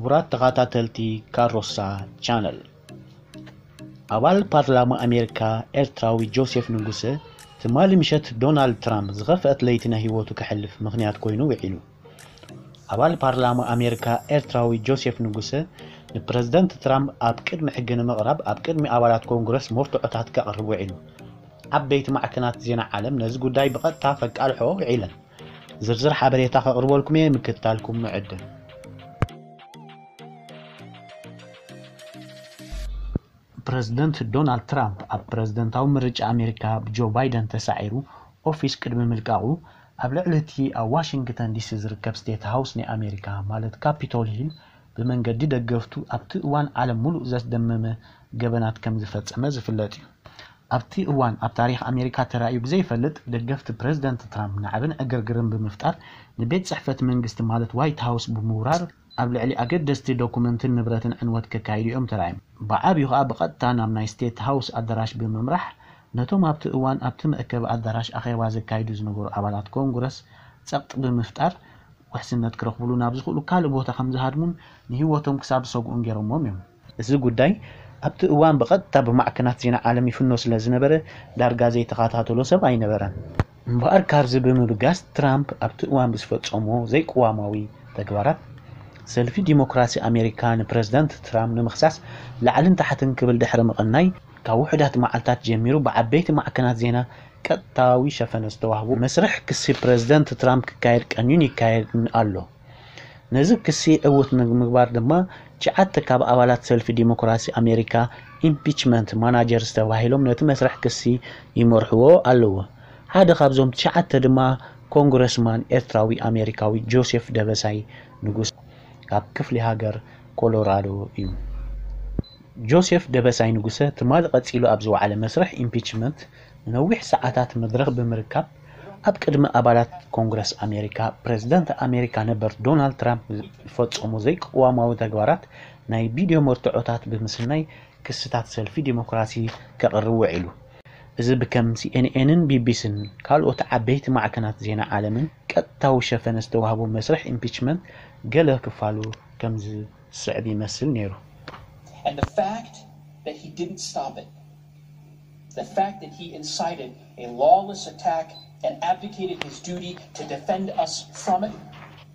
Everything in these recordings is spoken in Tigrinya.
ክቡራት ተኸታተልቲ ካሮሳ ቻነል፣ ኣባል ፓርላማ ኣሜሪካ ኤርትራዊ ጆሴፍ ንጉሰ ትማሊ ምሸት ዶናልድ ትራምፕ ዝኸፍአት ለይቲ ናይ ህይወቱ ከሕልፍ ምኽንያት ኮይኑ ውዒሉ። ኣባል ፓርላማ ኣሜሪካ ኤርትራዊ ጆሴፍ ንጉሰ ንፕረዚደንት ትራምፕ ኣብ ቅድሚ ሕጊ ንምቕራብ ኣብ ቅድሚ ኣባላት ኮንግረስ መርትዖታት ከቕርብ ውዒሉ። ዓበይቲ ማዕከናት ዜና ዓለም ነዚ ጉዳይ ብቐጥታ ከቃልሖ ውዒለን። ዝርዝር ሓበሬታ ከቕርበልኩም እየ፣ ምክትታልኩም ንዕድም። ፕረዚደንት ዶናልድ ትራምፕ ኣብ ፕረዚደንታዊ ምርጫ ኣሜሪካ ብጆ ባይደን ተሳዒሩ ኦፊስ ቅድሚ ምልቃቑ፣ ኣብ ልዕሊ እቲ ኣብ ዋሽንግተን ዲሲ ዝርከብ ስቴት ሃውስ ናይ ኣሜሪካ ማለት ካፒቶል ሂል ብመንገዲ ደገፍቱ ኣብቲ እዋን ዓለም ሙሉእ ዘስደመመ ገበናት ከም ዝፈጸመ ዝፍለጥ እዩ። ኣብቲ እዋን ኣብ ታሪኽ ኣሜሪካ ተራእዩ ብዘይፈልጥ ደገፍቲ ፕረዚደንት ትራምፕ ናዕብን ዕግርግርን ብምፍጣር ንቤት ጽሕፈት መንግስቲ ማለት ዋይት ሃውስ ብምውራር ኣብ ልዕሊ ኣገደስቲ ዶኩመንትን ንብረትን ዕንወት ከካይዱ እዮም ተራእዮም። ብዓብዩ ከኣ ብቐጥታ ናብ ናይ ስቴት ሃውስ ኣዳራሽ ብምምራሕ ነቶም ኣብቲ እዋን ኣብቲ መእከቢ ኣዳራሽ ኣኼባ ዘካይዱ ዝነበሩ ኣባላት ኮንግረስ ጸቕጢ ብምፍጣር ውሕስነት ክረኽብሉ ናብ ዝኽእሉ ካልእ ቦታ ከም ዝሃድሙን ንህይወቶም ክሳብ ዝሰግኡን ገይሮሞም እዮም። እዚ ጉዳይ ኣብቲ እዋን ብቐጥታ ብማዕከናት ዜና ዓለም ይፍኖ ስለ ዝነበረ ዳርጋ ዘይተኸታተሎ ሰብ ኣይነበረን። እምበኣር ካብዚ ብምብጋስ ትራምፕ ኣብቲ እዋን ብዝፈጸሞ ዘይቅዋማዊ ተግባራት ሰልፊ ዲሞክራሲ ኣሜሪካ ንፕረዚደንት ትራምፕ ንምኽሳስ ላዕልን ታሕትን ክብል ድሕሪ ምቕናይ ካብ ውሑዳት መዓልታት ጀሚሩ ብዓበይቲ ማዕከናት ዜና ቀጥታዊ ሸፈነ ዝተዋህቦ መስርሕ ክሲ ፕረዚደንት ትራምፕ ክካየድ ቀንዩን ይካየድን ኣሎ። ነዚ ክሲ ዕዉት ንምግባር ድማ ትሽዓተ ካብ ኣባላት ሰልፊ ዲሞክራሲ ኣሜሪካ ኢምፒችመንት ማናጀርስ ተባሂሎም ነቲ መስርሕ ክሲ ይመርሕዎ ኣለዉ። ሓደ ካብዞም ትሽዓተ ድማ ኮንግረስማን ኤርትራዊ ኣሜሪካዊ ጆሴፍ ደበሳይ ንጉስ ካብ ክፍሊ ሃገር ኮሎራዶ እዩ። ጆሴፍ ደበሳይ ንጉሰ ትማሊ ቀጺሉ ኣብ ዝወዓለ መስርሕ ኢምፒችመንት ንነዊሕ ሰዓታት መድረኽ ብምርካብ ኣብ ቅድሚ ኣባላት ኮንግረስ ኣሜሪካ ፕረዚደንት ኣሜሪካ ነበር ዶናልድ ትራምፕ ዝፈጸሞ ዘይቅዋማዊ ተግባራት ናይ ቪድዮ መርትዖታት ብምስናይ ክስታት ሰልፊ ዲሞክራሲ ከቕርብ ውዒሉ። እዚ ብከም ሲኤንኤንን ቢቢሲን ካልኦት ዓበይቲ ማዕከናት ዜና ዓለምን ቀጥታዊ ሸፈነ ዝተዋህቦ መስርሕ ኢምፒችመንት ገለ ክፋሉ ከም ዝስዕብ ይመስል ነይሩ። And the fact that he didn't stop it, the fact that he incited a lawless attack and abdicated his duty to defend us from it,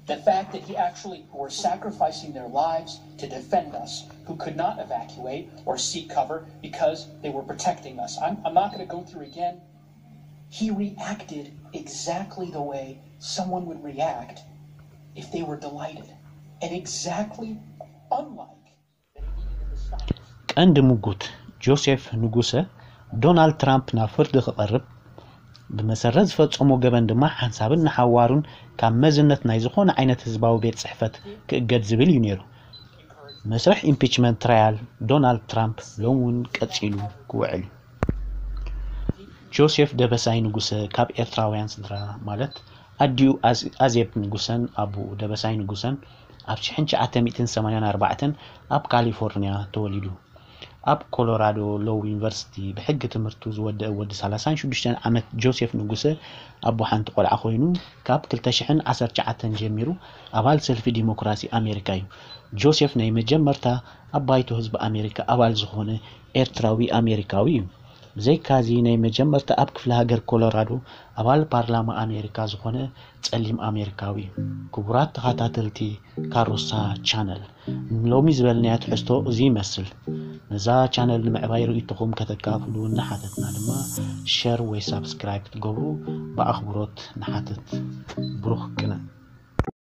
the fact that he actually were sacrificing their lives to defend us, who could not evacuate or seek cover because they were protecting us. I'm, I'm not going to go through again. He reacted exactly the way someone would react if they were delighted, and exactly unlike ቀንዲ ምጉት ጆሴፍ ንጉሰ ዶናልድ ትራምፕ ናብ ፍርዲ ክቐርብ ብመሰረት ዝፈጸሞ ገበን ድማ ሓንሳብን ንሓዋሩን ካብ መዝነት ናይ ዝኾነ ዓይነት ህዝባዊ ቤት ጽሕፈት ክእገድ ዝብል እዩ ነይሩ። መስርሕ ኢምፒችመንት ትራያል ዶናልድ ትራምፕ ሎሚ እውን ቀጺሉ ክውዕል እዩ። ጆሴፍ ደበሳይ ንጉሰ ካብ ኤርትራውያን ስድራ ማለት ኣዲኡ ኣዜብ ንጉሰን ኣቡኡ ደበሳይ ንጉሰን ኣብ ሽሕን ትሽዓተ ሚእትን ሰማንያን ኣርባዕተን ኣብ ካሊፎርንያ ተወሊዱ። ኣብ ኮሎራዶ ሎው ዩኒቨርሲቲ ብሕጊ ትምህርቱ ዝወደአ ወዲ ሰላሳን ሽዱሽተን ዓመት ጆሴፍ ንጉሰ ኣቦ ሓንቲ ቆልዓ ኮይኑ ካብ ክልተ ሽሕን ዓሰርተ ትሽዓተን ጀሚሩ ኣባል ሰልፊ ዲሞክራሲ ኣሜሪካ እዩ። ጆሴፍ ናይ መጀመርታ ኣብ ባይቶ ህዝቢ ኣሜሪካ ኣባል ዝኾነ ኤርትራዊ ኣሜሪካዊ እዩ። ብዘይካዚ ናይ መጀመርታ ኣብ ክፍለ ሃገር ኮሎራዶ ኣባል ፓርላማ ኣሜሪካ ዝኾነ ጸሊም ኣሜሪካዊ እዩ። ክቡራት ተኸታተልቲ ካሮሳ ቻነል ንሎሚ ዝበልናዮ ትሕዝቶ እዚ ይመስል። ነዛ ቻነል ንምዕባይ ርእይቶኹም ከተካፍሉ እናሓተትና ድማ ሸር ወይ ሳብስክራይብ ክትገብሩ ብኣኽብሮት ንሓትት። ብሩኽ ቅነ።